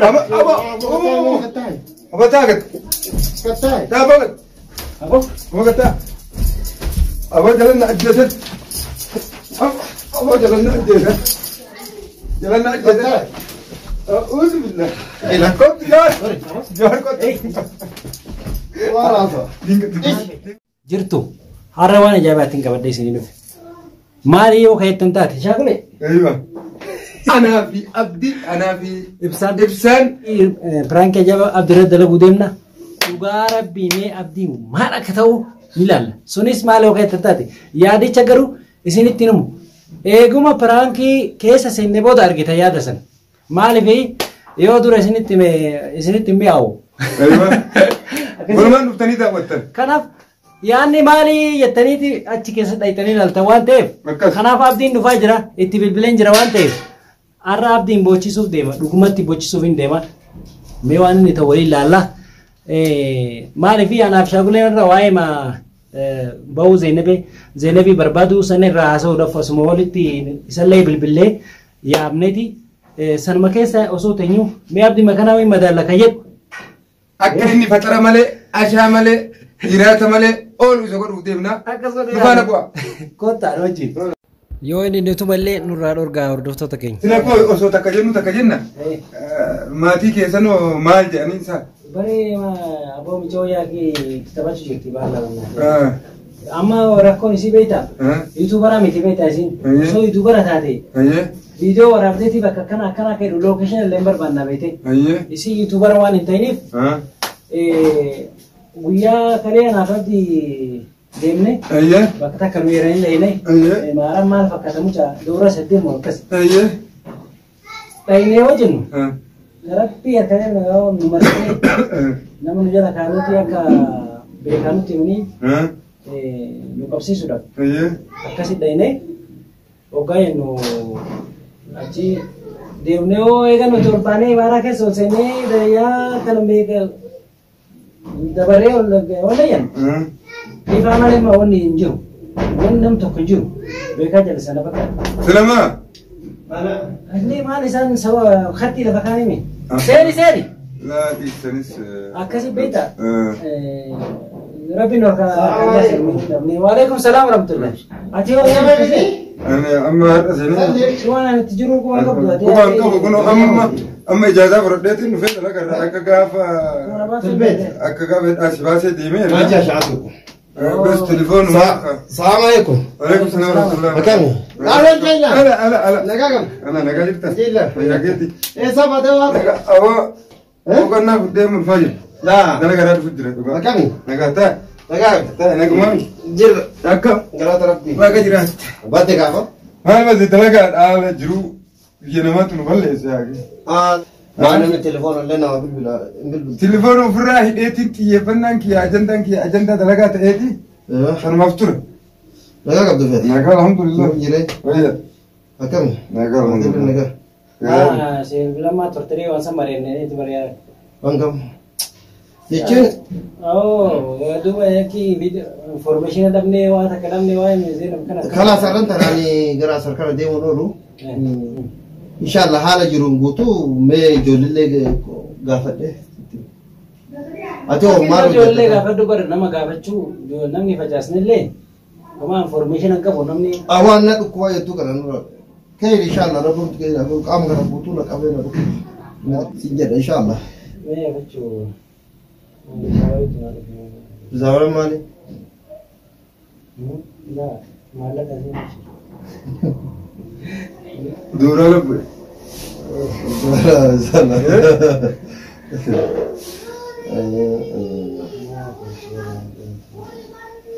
Aba aba aba taagat. Taabat. Abo. Aba ta. Aba jalan ajjasan. Aba jalan ajjasan. Jalan ajjasan. أعوذ بالله. كنت جار. جار كنت. Jirtu har'a waan ajaa'ibaatiin qabadhee isinii dhufe. Maali yoo ka'ettan taate shaakulee? أيوه. أنا في أبدي أنا في Ibsaan إبسان. Piraankii ajaa'ibaa Abdirra dalaguu deemna. Dhugaa rabbii mee abdii maal akka ta'u ni ilaalla. Sunis maal yoo ka'ettan taate yaadicha garuu isinitti himu. Eeguma piraankii keessa seenne booda argita yaada sana. Maaliif yoo dura isinitti isinitti mi'aawu. أيوه. Walumaan dhuftanii daawwattan. Kanaaf yaadni maali jettaniiti achi keessa dhayitanii ilaaltan waan ta'eef. Akkas. Kanaaf abdiin dhufaa jira itti bilbileen jira waan ta'eef har'a abdiin boochisuuf deema dhugumatti boochisuuf hin deema mee waan inni ta'u waliin ilaalla. Maaliif anaaf shaakuleen irra waa'ee ma ba'uu Zeenabee Zeenabii barbaadu sana irraa haasa'uudhaaf asuma walitti isallee bilbillee yaabneeti sanuma keessa osoo teenyu mee abdii makanaa wayii madaalla kan jedhu. Akka inni faxara malee, ashaa malee, jiraata malee oolu isa godhuuf deemna. Akkasuma Nu faana bu'a. Kottaa wajjin. Yoo inni nutumallee nurraa dhorgaa hordoftoota keenya. Sila koo osoo takka jennu takka jenna. Maatii keessan hoo maal jedhanii isaa? Baree aboo micoo yaaqii taphachuu jirti baala. Amma rakkoon isii beektaa? Yuutuubaraa miti beektaa isiin. Osoo yuutuubara taate viidiyoo waraabdeetii bakka akkana akkana akka jedhu lookeeshin illee hin barbaanna beekte. Isii yuutuubara waan hin ta'iniif guyyaa kalee anaaf abdii deemne bakka takka nu eeranii dhayine. Maaraan maal fakkaata mucaa dubara saddeet moo akkas. Dhaynee yoo jennu Rabbi harkanii nu marsee nama nu jala kaanuti akka beekanutti himanii nu qabsiisuudhaaf akkasi dhaynee hoggaa jennu achi deemnee yoo eega nuti ol baanee imaaraa keessa ol seennee dayyaa kana meeqa dabaree ol ol dhayyan ifaa malee ma wanni hin jiru wanni nam tokko hin jiru beekaa jala sana bakka. Silamaa. Inni maal isaan saba kattii lafa kaanimi seeni seeni. Laa dhiisanis. Akkasi beektaa? Rabbiin harka Waalaikum salaam warahmatullah. Ati yoo Ani amma har'a seenee. waan ani itti jiru kuma qabdu ati. Kuma hin qabu kun amma amma ijaazaa fudhadheetiin dhufee dalaga irraa akka gaafa akka gaafa as baasee deemee. ما شعبكم. بس تليفون ما السلام عليكم. وعليكم السلام ورحمة الله. مكاني. أهلا جيلا. هلا هلا هلا. نقاقم. أنا نقا جبت. جيلا. يا جدي. إيه صبا دوا. أبو وقلنا قدام الفجر. لا. دلقة راد فجر. مكاني. نقا تا نقاقم. تا نقا مامي. جر. أكا. قرات ربي. ما قجرات. بدك عفو. ما بس دلقة على جرو ينمات نبلس يا أخي. ما أنا التليفون اللي أنا بالبل. تليفون وفراه إيتي كي فنان كي أجندان كي أجندا دلقة إيتي. أنا مفتور. نقاقم دفعت. نقا الحمد لله. جري. ويا. مكاني. نقا الحمد لله. نقا. Lama tortorii waan san mari'annee itti mari'aa. Wangam. Jechuun. Oh, duuba yakki information dhabnee waan takka dhabnee waa'ee Zeenab kana. Kalaas arran tanaani gara sarkara deemuun oolu. Inshallah haala jiruun guutuu mee ijoollee gaafadhe. Ati hoo maal Ijoollee gaafadhu bara nama gaafachuu namni facaasnillee homaa information hin qabu namni. Waan na dhukkubaa jettuu kana nurra. Kee inshallah rabbuun kee qaama kana guutuu na qabee na dhukkuba. Siin jedha inshallah. Mee gaafachuu. Zaawwan maali? Maallaqa siin. Duura lubbu.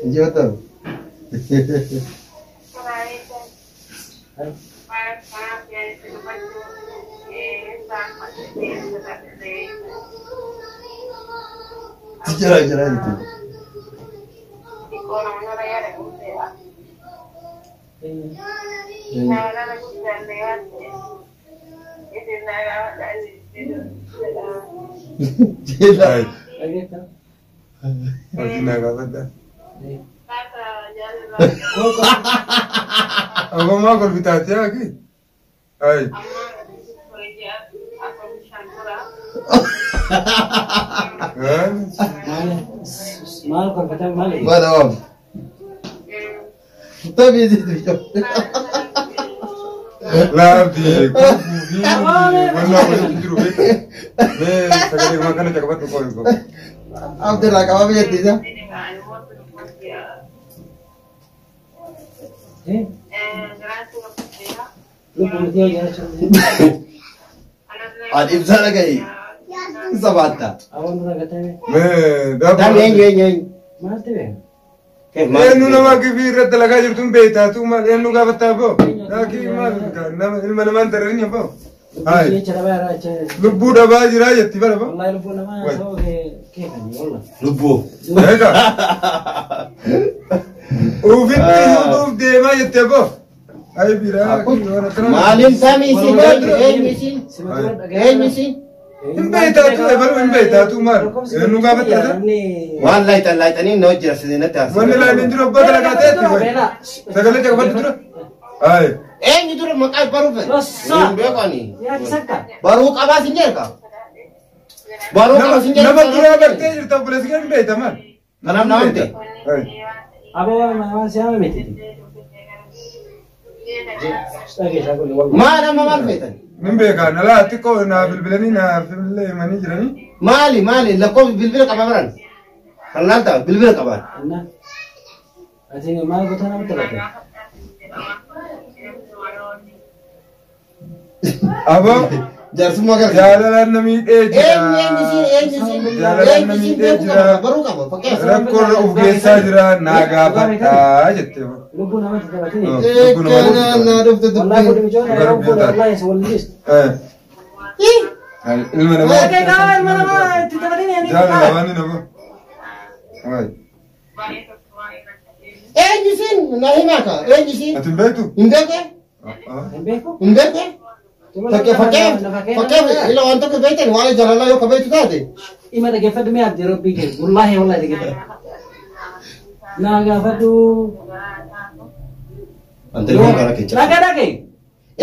Injifatan. Jira jira itu. Jira. Hojii naa gaafadha. Aboo maa kolfitaati yaa kee? Ayi. Maal kolfatan maali? Maal awaam? Tabii jechuudha. Laabdi kuufuu fi wallaa walitti jiru beekta. Mee sagalee waan kana caqabadhu qofa hin qabu. Abdirraa qabamee jetti isa. Ati ibsaa dhaga'i. Isa baatta. Mee Dami eenyu eenyu eenyu. Maal ta'e? Eenyu nama gifii irratti dalagaa jirtu hin beektaatu maal eenyu gaafattaa boo? Laakii maal nama ilma namaan tararin hin boo? Hayi lubbuu dhabaa jiraa jetti bara boo. Wallahi lubbuu namaa sababa kee kan wallah. Lubbuu. Egaa. Ufitti hidhuuf deemaa jette boo. Ayi biraa. Maaliin samii isin eenyu isin eenyu isin. Hin beektaatu ebaluu hin beektaatu maal eenyu gaafattaa? Waan laayixan laayixanii na hojjira sinatti haasa'u. Wanni laaleen jiru abbaa dalagaa ta'etti wayi. Sagalee caqabadhu dura. Ayi. Eenyu dura maqaa baruu fedhe? Hin beeku ani. Baruu qabaa sin jedha. Baruu qabaa sin jedha. Nama duraa bartee jirta obboleessi kee hin beekta maal? Kanaaf nama miti. Aboo waan si haame miti. Maal amma maal feetan? Nin beekaa na laa xiqqoo naa bilbilanii naa bilbilee himanii jiranii. Maali maali lakkoofsi bilbila qaba baran? Kan laalta bilbila qabaan. Ati maal goota namatti latte? Aboo Jaarsummaa gara. jaalalaan na miidhee jira. Eenyu eenyu isin eenyu isin Jaalalaan eenyu na isin miidhee beekuu jira. qaba baruu qaba fakkeessa. Rakkoorra of geessaa jira naa gaafattaa jettee. Lubbuu namatti taphatini. Eekkanaa naa dhufte Wallahi dubbii. godhi mijoona yeroo godhe wallahi wallis. Ilma namaa. Ilma namaa itti taphatini. Jaalala waan inni nama. Eenyu isin na himaa ka eenyu isin Ati hin beektu? hin beekne Hin beeku? hin beekne. Fakkeef fakkeef ila waan tokko beektan waan jaalalaa yoo ka beektu taate. Ima dhaggeeffadhu mee abdii rabbii kee wallahi wallahi dhaggeeffadhu. Naa gaafadhu. Ante ilmoo gara keessa. Dhaga dhage.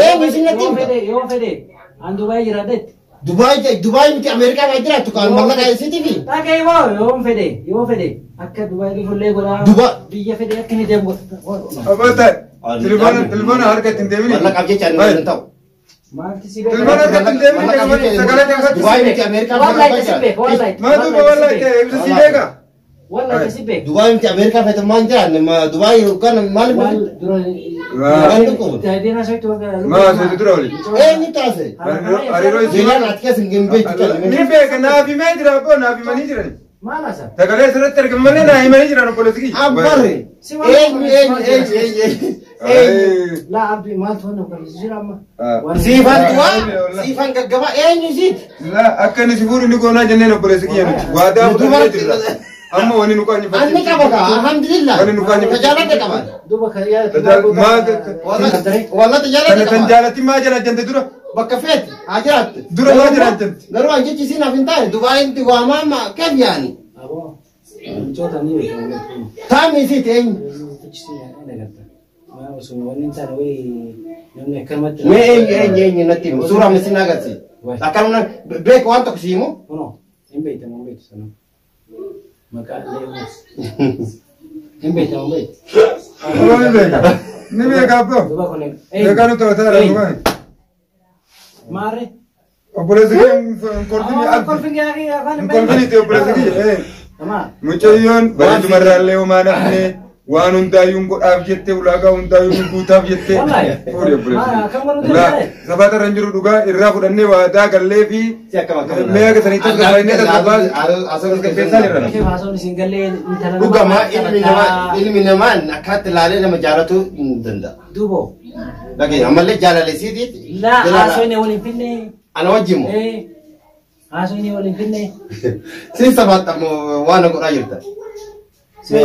Eenyu isin natti Yoo himta? fedhe yoo fedhe an Dubaay jiraadhetti. Dubaay Dubaay miti Ameerikaa kan jiraattu kan mallaqa isiitii fi. Dhage yoo yoo fedhe yoo fedhe akka Dubaay dhufullee godhaa. Dubaay. Biyya fedhe akka inni deemu godha. Abbaa ta'e. Telefoona harka ittiin deemini. Mallaqaaf jecha inni hin ta'u. Maalti si Telefoona harka ittiin deemini sagalee caqabadhu. Dubaay miti Ameerikaa Wallahi si beeka wallahi. Maa duuba wallahi ta'e ibsa si beeka. Wallahi si beeka. Dubaay miti Ameerikaa feetan maan jiraanne Dubaay kan maal Wal dura. Maa sochii dura oli. Eenyu taase? Hariiroo isii. Jeelaan ati keessa hin beektu kan. Ni beeka naaf himee jira abboo naaf himanii jirani. Maal asa? Sagalee asirratti argamu malee naa himanii jiran obboleessi kiyya. Abbarre. Eenyu eenyu eenyu eenyu eenyu. Laa abdii maaltu waan kan jira amma. Siifan du'aa siifan gaggabaa eenyu isiiti? Laa akka inni si fuudhu ni goonaa jenneen obboleessi kiyya nuti. Waadaa fudhannee jirra. Amma wani nu qaanyifachiisu. Anni qaba kaa alhamdulillah. Wani nu qaanyifachiisu. Tajaajiladhe qaba. Duuba kan yaada. Walla tajaajiladhe Kana tan qaba. jaalatti maa jala jante dura? Bakka feeti haa jiraatte. Dura maa jala jante? Garuu an jechi isiin hafi hin taane Dubaayin waamaa ma keef yaani? Aboo. Michoota ni beekamu. Taami isiiti eenyu? Mee eenyu eenyu eenyu natti himu suuraan isin agarsiisa. Akkanuma beeku waan tokko si himu. Hin beektamu hin beektu sana. Maqaa illee hin beektamu hin beektu. Aboo ni beeka. Ni beeka abboo. Duuba kun Beekaa nu taphataa jira dhugaan. Maarree. Obboleessi kiyya hin kolfini abdi. Kolfin gaarii afaan Hin kolfiniiti obboleessi kiyya. Tamaa. Mucayyoon bareedumarraallee homaa nafne waan hundaayyuu godhaaf jettee ulaagaa hundaayyuu guutaaf jettee fuudhi obboleessi. Ulaa sabaata irra hin jiru dhugaa irraa fudhannee waadaa gallee fi mee akka sanii tasgabbaa'inee tasgabbeessaa jirra. Kee haasawni isin gallee intala Dhugama ilmi namaa akkaatti ilaalee nama jaalatu hin danda'a. Duubo. Dhagee ammallee jaalale siitiiti. Laa haasawni waliin finne. Ana wajjin moo? Haasawni waliin finne. Siin sabaata waan godhaa jirta.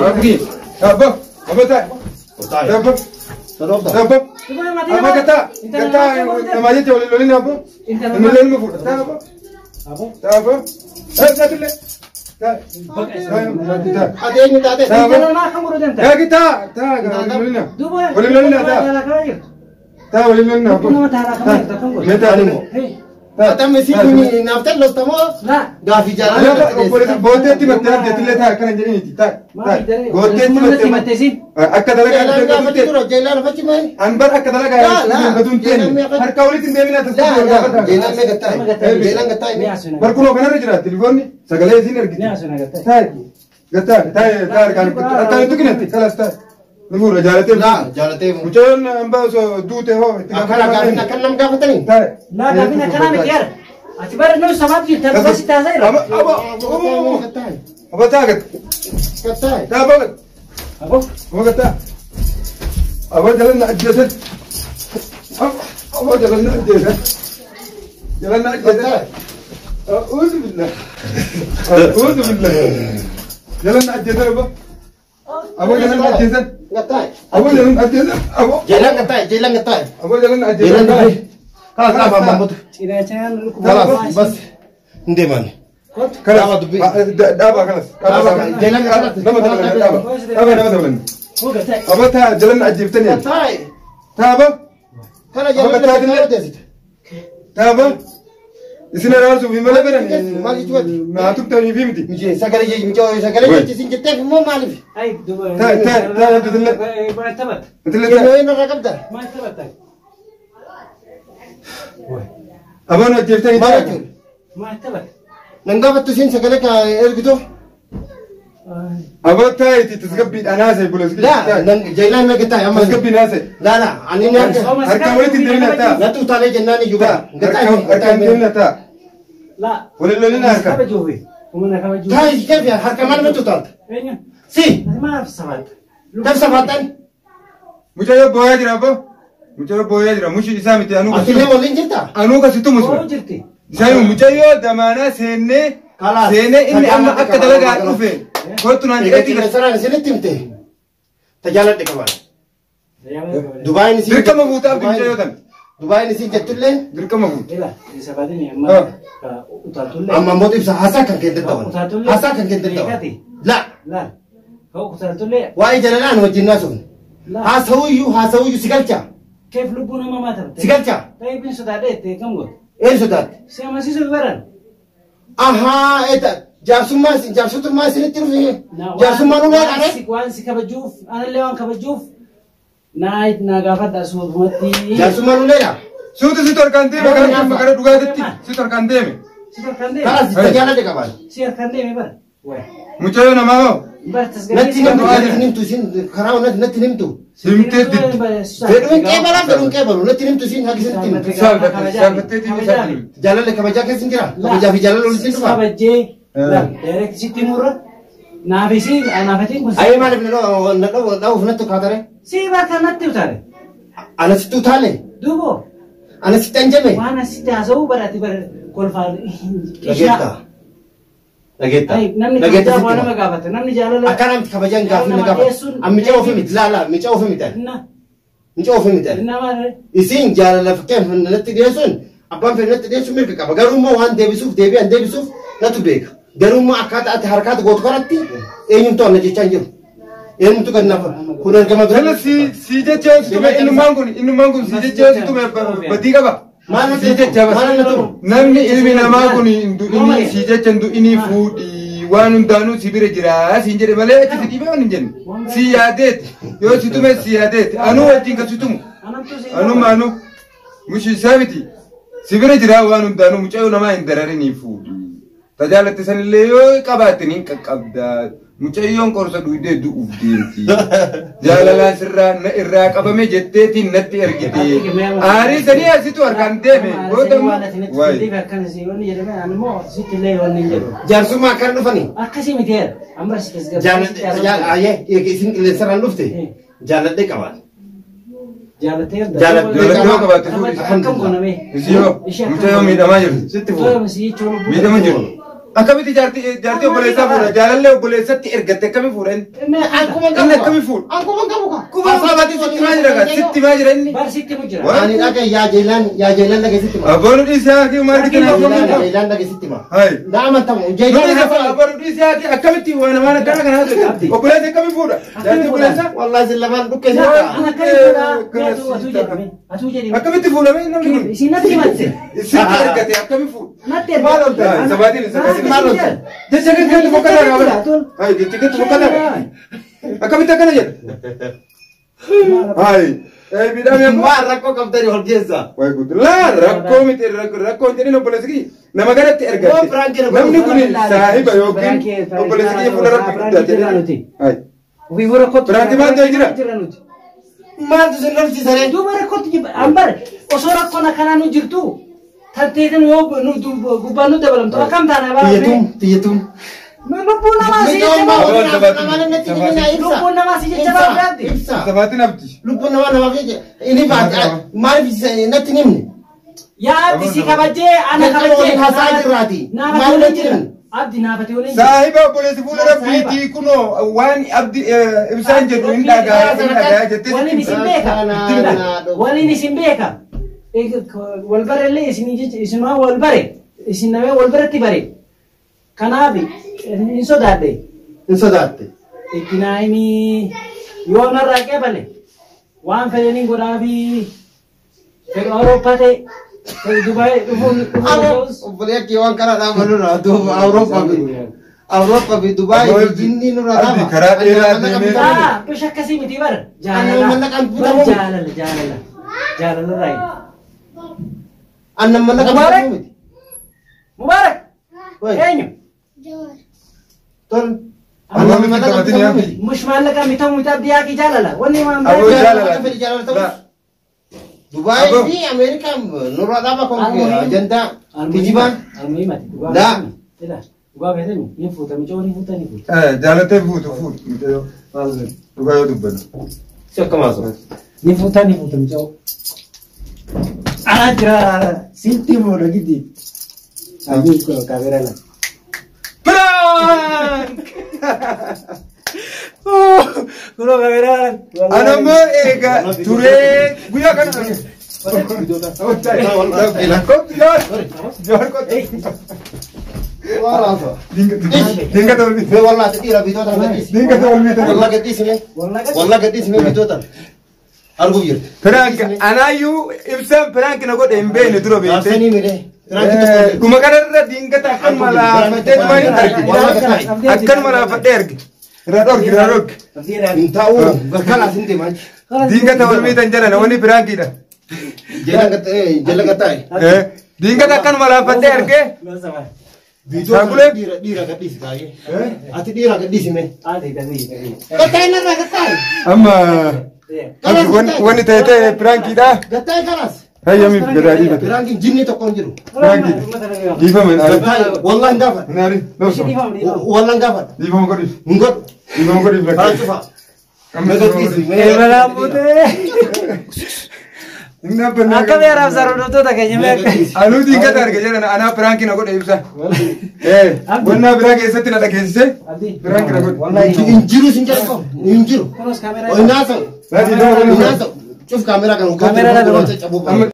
Abdi, abbo, abbo taa'e. Abbo, abbo. Abbo gataa, gataa namaa jecha waliin lolin abbo. Namni ilma fuudha. Taa'e abbo. Taa'e abbo. Taa'e taa'e. Ati eenyu taate? Intala namaa kan godhu deemta. Yaaki taa, taa waliin lolina. Duuba. Waliin lolina taa. Taa waliin lolina abbo. Nama taaraa kan jirtu kan godhu. Mee taa'e immoo. Atam si kuni naaftan lostamoo gaafii jaalala. Gooteetti mattee argeetillee ta'a akkana jedhaniiti ta'a. Gooteetti mattee akka dalagaa Jeelaan dura jeelaan fachi maal? Anbar akka dalagaa gatuun teeni harka walitti hin deemina tasgabbii gaafata. Jeelaan mee gattaa'e? Jeelaan gattaa'e. Barkunoo kanarra jira telefoonni sagalee isiin ergiti. Taa'e gattaa'e taa'e taa'e harkaan tuqinatti kalas taa'e. Ni fuudha jaalatee. Laa jaalatee. Mucayyoon hambaa osoo duute hoo itti Akkana gaafin akkan nam gaafatanii? Taa'e. Laa gaafin akkanaa miti yaara. Ati bara nama samaatu jirta basi taasaa jira. Aba aba aba taa gat. Gattaa'e. Taa aba gat. Abo. Aba gattaa. Aba jalan na ajjeesan. Aba jalan na ajjeesan. Jalan na ajjeesan. A'uuzu billah. A'uuzu billah. Jalan na ajjeesan aba. Aba jalan na ajjeesan. Gattaa'e. Aba jalan na ajjeesan. Aba. Jeelaan gattaa'e jeelaan gattaa'e. Aba jalan na ajjeesan. Jeelaan gattaa'e. Kalas dhaabaa maammotu. Cinaachaan Kalas bas hin deeman. Kalas dhaabaa kalas. Jeelaan gattaa'e. Nama dabalan dhaabaa. Dhaabaa nama dabalan. Aba taa jalan na ajjeeftanii. Gattaa'e. Taa aba. Kana jalan na Taa aba. Isin araarsuuf hin malee baran. Maal jechuudha? Naa tuqxanii fi miti. Mijee sagalee mijee sagalee jechi jetteef immoo maaliif? Ay duba. Taa taa taa abdullah. Maal taphatta? Abdullah. Yeroo inni irraa qabda. Maal taphatta? Abaan ajjeeftanii Maal taa. jechuudha? Maal taphatta? Nan gaafattu isiin sagalee ka ergitu? Aboo taa'eeti tasgabbiidhaan haasa'e bulas. Laa nan jeelaan na gattaa'e amma. Tasgabbiin haasa'e. Laa laa ani ni harka. Harka walitti hin deemina taa. Natti utaalee jennaan iyyuu bara. Harka hin deemina taa. Laa. Waliin lolina harka. Kabajuufi. Humna kabajuufi. Taa'e keef harka maal natti utaalta? Eenyu? Si. Ati maaf safatta? Kam safaatan? Mucayyoo booyaa jira abboo. Mucayyoo booyaa jira. Mushi isaa miti anuu Atilee waliin jirtaa? Anuu kasitu Boo'u musula. jirti. Isaan mucayyoo damaanaa seennee Kalaas. seenee inni amma akka dalagaa dhufe kottu naan jedheeti Egaa saraan isinitti himte. Tajaaladhe qabaan. Dubaayin isin. Dirqama fuutaa abdii mucayyoo tan. Dubaayin isin jettullee Dirqama fuuta. Ila safaatini amma utaaltullee. amma immoo ibsa haasaa kan kee dadhaban. Utaaltullee. Haasaa kan kee dadhaban. La Laal. Utaaltullee. waa'ee jalalaan wajjin naasofne. Laa. Haasawuyyuu haasawuyyuu si galcha. Keef lubbuu nama maa taphate? Si galcha. Ta'ibiin sodaadhee itti kam goote? Een sodaatte. Si amansiisuuf baran. Ahaa eeta jaarsummaa isin jaarsotummaa isinitti dhufe. Jaarsummaan ulee dhaare. Waan si kabajuuf anallee waan kabajuuf naa naa gaafadha suutumatti. Jaarsummaan uleedha. Suutu si torkaan deeme gara gara dhugaatitti si torkaan deeme. Si harkaan deeme. Kalaas tajaaladhe qabaan. Si harkaan deeme bara. Mucayyoo namaa hoo? Bara Natti tasgabbii. himtu natti himtu isin karaa natti natti himtu. Himtee diddi. Fedhuun qeebalaa fedhuun qeebalu natti himtu isin haqi isinitti himtu. Saalfatteetii fi saalfatte. Jaalalli kabajaa keessa hin jira. Kabajaa fi jaalalli walitti dhufa. Kabajjee. Direct sitti murra. Naafisi naafatiin kun. Ayee maaliif na dhawuuf natti kaatare? Si bakka natti utaale. Ana sitti utaale? Duubo. Ana sitti anjame? Waan asitti haasa'uu barate bara kolfaan. Dhageetta. Dhageetta. Namni Dhageetta kabajaa waa sitti nama hima. gaafata. Namni jaalala. Akkana miti kabajaan gaafii na gaafata. An mica ofii miti laa mica ofii miti. Na. Mica ofii miti. Na maal? Isin jaalala fakkeen natti dhiyeessuun abbaan fedhe natti dhiyeessuun mirga qaba. Garuu immoo waan deebisuuf deebi'an deebisuuf natu beeka. Garuu immoo akkaataa ati harkaatti gootu kanatti eenyumtu ana jechaa hin jiru. Eenyumtu kan nafa kun ergama dura. Jala si si jecha si tume innummaan kun si jecha si tume badii qaba. Maal Si jecha bas. maal na tume? Namni ilmi namaa kun hin du'inii si jecha hin du'inii fuudhii waan hundaanuu si bira jira siin jedhe malee achi si dhiibee waan hin jenne. Si yaadeeti yoo si tume si yaadeeti anuu wajjin kan si tumu. Anamtu si. Anuma anu mushi isaa miti si bira jira waan hundaanuu mucayyoo namaa hin dararinii fuudhii. Tajaajilatti sanillee yoo qabaatte ni qaqqabda. Mucayyoon qorsa dhuydee du'uuf deemti. Jaalalaan sirraa na irraa qabame jetteetiin natti ergite. Aarii sanii asitu harkaan deeme. Booda Waan ati natti wayi. fiddeef akkanas yoonni jedhame ani immoo sitti illee yoonni hin jedhu. Jaarsummaa akkana dhufanii. Akkasii miti heera. Amma si tasgabbii. Jaalalli isin qilleensarraan dhufte jaaladhee qabaan. Jaalattee Jaaladhee Jaaladhee yoo qabaatte fuudhi. Akkam gooname. Isii yoo mucayyoo miidhamaa jirti. Sitti fuudhu. Miidhama Miidhama jiru. Akkamitti jaartii obboleessaa fuudha? Jaalallee obboleessatti ergatte akkamii fuudha inni? Akkuma Inni akkamii fuudha? Akkuma qabu ka. Kuma qabaate sitti maa jira gaa? Sitti maa jira inni? Bar sitti mu jira. Ani dhaga yaa Jeelaan dhaga sitti maa. Abboon dhiisee haakii maal argite? Jeelaan dhaga sitti maa. Hai. Na amantamu. Jeelaan Abboon dhiisee haakii akkamitti waan waan akkana kana haasa'e? Obboleessi akkamii fuudha? Jaartii obboleessaa? Wallahi isin lamaan dhukkee Ana sitti. akkamii fuudha? Atuu jedhame. Atuu jedhame. Akkamitti fuudhame namni kun? Isin natti himatte. Sitti ergate akkamii fuudha? Natti Maal ergate. olta? Sabaatiin sabaatiin. Maal olta? Jecha keetti boqqotaa qaba. Hai jecha keetti boqqotaa qaba. Akkamitti akkana jedha? Hai. Bidhaan Maal rakkoo qabdanii ol keessa? Way guutu. Laa rakkoo miti rakkoo hin jedhin obboleessi kiyya. Nama kanatti ergate. Namni kun saahiba yookiin obboleessi kiyya fuula rabbi guddaa jedhee. Hai. Ofii rakkootti. Biraantii maal ta'e jira? Jira nuti. Maaltu sin lolchiisanii? Duuba rakkootti jibba. Ambar osoo rakkoon akkanaa nu jirtu tanteetin yoo nu gubbaan nu dabalamtu akkam taana baafne. Xiyyetuun xiyyetuun. Lubbuun namaa si jecha baafte. Lubbuun namaa si jecha baafte. Sabaatiin abdi. Lubbuun namaa namaaf jecha inni baate maaliif natti hin himne? Yaa abdi si kabajee ana kabajee. Haasaa jirraati. Naafatee waliin jira. Abdi naafatee waliin jira. Saahiba obboleessi fuula rabbiitii kunoo waan abdi ibsaan jedhu hin dhagaa jettee. Waliin isin beeka. Waliin isin beeka. Wal barellee isin jecha isinuma wal bare. Isin namee wal baratti bare. Kanaaf hin sodaadhe. Hin sodaatte. Itti naa himii yoo narraa qeebale waan fedhaniin godhaafi fedhu Awurooppaa ta'e fedhu Dubaay dhufuun dhufuun Obboleetti waan kana dhaaban nurraa duuba Awurooppaa fi Dubaay fi jinni nurraa dhaaba. Karaa dheeraa deemee. Bisha akkasii miti bara. Jaalala. Bara jaalala jaalala. Jaalala raayi. Annan mallaqa bitamu miti. Mubaarak. Eenyu? Tol. Annan mallaqa bitamu miti. Mush maallaqa bitamu miti abdii yaaqii jaalala. Wanni waan Aboo jaalala. Dubaay fi Ameerikaan nurraa dhaaba kun ajandaa kijibaan. Almuhimati. Laa. Dhugaa beekani ni fuuta miicoo ni fuuta ni fuuta. Jaalatee fuutu fuutu. Dhugaa yoo dubbatu. Si akkam haasa'u? Ni fuuta ni fuuta miicoo. Ana jira sinti fuudha gidi. Abdiin kun kaameraa la. Prank! Kunoo kaameraa la. Ana immoo egaa turee guyyaa kana. Prank anaayyuu ibsaan prank na godhe hin beekne dura beekte. Dhuma kanarra dingata akkanuma laafattee dhuma hin arge. Akkanuma laafattee arge. Irraa dhorki irraa dhorki. Hin taa'u kalaas hin deemaa. Dingata wal miitan jedhan wanni prankiidha. Jala gattaa'e. Dingata akkanuma laafattee arge. Saagulee dhiira gadhiisi baay'ee. Ati dhiira gadhiisi mee. Gattaa'e narraa gattaa'e. Amma wanni ta'e ta'e prankiidha. Gattaa'e kalaas. Hayyamiif gadaa dhiifate. Prankiin jinni tokko hin jiru. Prankiidha. Dhiifama. Wallah hin gaafadha. Naari. Wallah hin gaafadha. Dhiifama godhiif. Hin godhu. Dhiifama godhiif Karaa cufaa. Eebalaa buutee. Akka beeraaf sarardootota keenya meeqa. Anuu dingata arge jedhan anaa pranki na godhe ibsa. Wannaa biraa keessatti na dhageessise pranki na godhe. Hin jiru sin jedhu hin jiru. Hin haasa'u. Hin haasa'u. Cuf kaameraa kan Kaameraa cabuu.